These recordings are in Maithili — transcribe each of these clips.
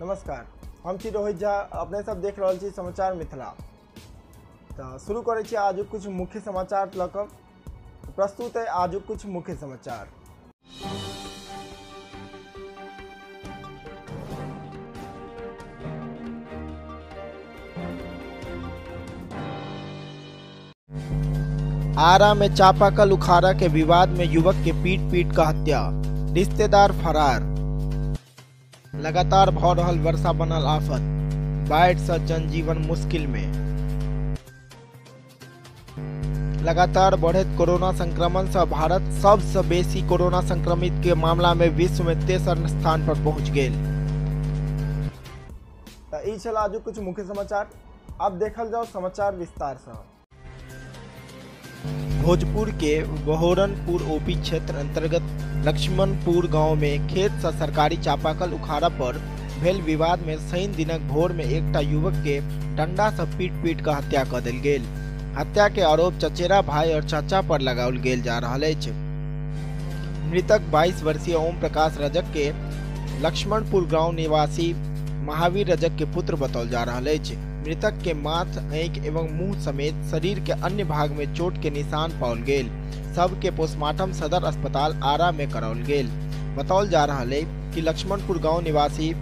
नमस्कार, हम छी रोहित झा, अपने सब देख रहल छी समाचार मिथिला। तो शुरू करै छी आजुक कुछ मुख्य समाचार लऽ कऽ। प्रस्तुत है आजुक कुछ मुख्य समाचार। आरा में चापाकल उखाड़ा के विवाद में युवक के पीट पीट का हत्या, रिश्तेदार फरार। लगातार भ रहल वर्षा बनल आफत, बाढ़ि से जनजीवन मुश्किल में। लगातार बढ़ैत कोरोना संक्रमण से भारत सबसे बेसी कोरोना संक्रमित के मामला में विश्व में तेसर स्थान पर पहुंच गेल। तो ई छल आजुक कुछ मुख्य समाचार। अब देखल जाओ समाचार विस्तार से। भोजपुर के बहोरनपुर ओपी क्षेत्र अंतर्गत लक्ष्मणपुर गांव में खेत से सरकारी चापाकल उखाड़ा पर भेल विवाद में शनि दिनक भोर में एकटा युवक के डंडा से पीट पीट कर हत्या कर देल गेल। हत्या के आरोप चचेरा भाई और चाचा पर लगाओल गेल जा रहा अछि। मृतक 22 वर्षीय ओम प्रकाश रजक के लक्ष्मणपुर गांव निवासी महावीर रजक के पुत्र बताओल जा रहा अछि। मृतक के माथ, आँखि एवं मुंह समेत शरीर के अन्य भाग में चोट के निशान पाओल गेल। सब के पोस्टमार्टम सदर अस्पताल आरा में कराओल गेल। बताओल जा रहा है कि लक्ष्मणपुर गांव निवासी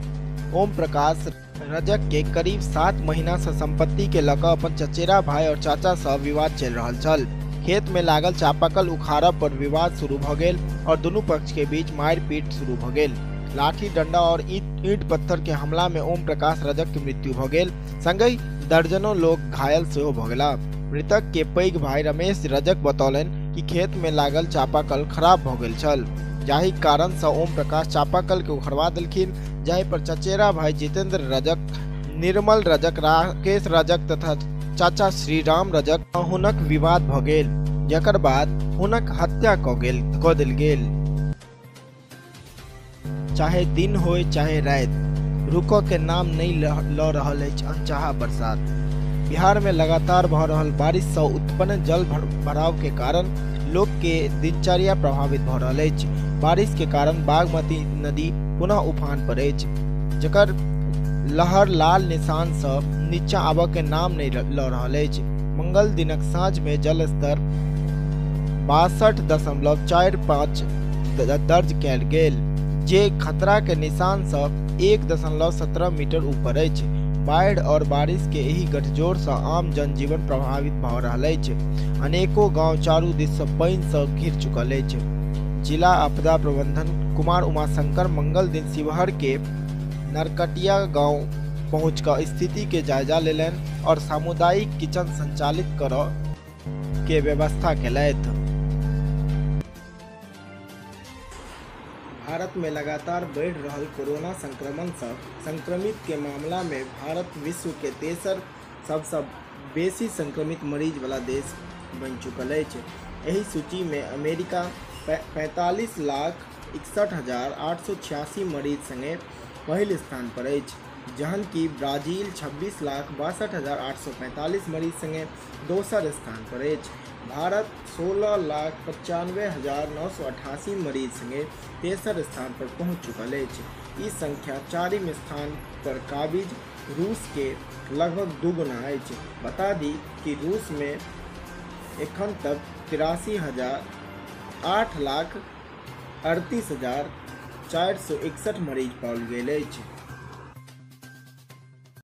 ओम प्रकाश रजक के करीब 7 महीना से संपत्ति के लऽ कऽ अपन चचेरा भाई और चाचा से विवाद चल रहा छल। खेत में लागल चापाकल उखाड़ा पर विवाद शुरू भ गेल और दुनू पक्ष के बीच मारपीट शुरू भ गेल। लाठी डंडा और ईंट पत्थर के हमला में ओम प्रकाश रजक के मृत्यु भ गेल, संगहि दर्जनों लोग घायल सेहो भ गेला। मृतक के पैघ भाई रमेश रजक बतौलनि कि खेत में लागल चापाकल खराब भ गेल छल, जाहि कारण से ओम प्रकाश चापाकल के उखड़वा देलखिन, जाहि पर चचेरा भाई जितेंद्र रजक, निर्मल रजक, राकेश रजक तथा चाचा श्रीराम रजक हुनक विवाद भ गेल, जकर बाद हुनक हत्या कऽ देल गेल। चाहे दिन हो चाहे रात, रुकऽ के नाम नहीं लऽ रहल अछि अनचाहा बरसात। बिहार में लगातार भऽ रहल बारिश से उत्पन्न जल भराव के कारण लोग के दिनचर्या प्रभावित भऽ रहल अछि। बारिश के कारण बागमती नदी पुनः उफान पर अछि, जकर लहर लाल निशान से नीचा आबऽ के नाम नहीं लऽ रहल अछि। मंगल दिनक साँझ में जल स्तर 62.45 दर्ज कयल गेल, जे खतरा के निशान से 1.17 मीटर ऊपर अछि। बाढ़ि और बारिश के एहि गठजोड़ से आम जनजीवन प्रभावित भऽ रहल अछि। अनेको गांव चारू दिस से पानि से घिर चुकल अछि। जिला आपदा प्रबंधन कुमार उमाशंकर मंगल दिन शिवहर के नरकटिया गांव पहुँच कऽ स्थिति के जायजा लेलनि और सामुदायिक किचन संचालित करऽ के व्यवस्था केलथि। भारत में लगातार बढ़ि रहल कोरोना संक्रमण से संक्रमित के मामला में भारत विश्व के तेसर सबसे बेसी संक्रमित मरीज वाला देश बनि चुकल अछि। एहि सूची में अमेरिका 45,61,886 मरीज संगे पहिल स्थान पर अछि, जहन कि ब्राजील 26,62,845 मरीज संगे दोसर स्थान पर अछि। भारत 16,95,988 मरीज संगे तेसर स्थान पर पहुंच चुकल अछि। ई संख्या चारिम स्थान पर काबिज रूस के लगभग दुगुना अछि। बता दी कि रूस में एखन तक 8,38,461 मरीज पाओल गेल अछि।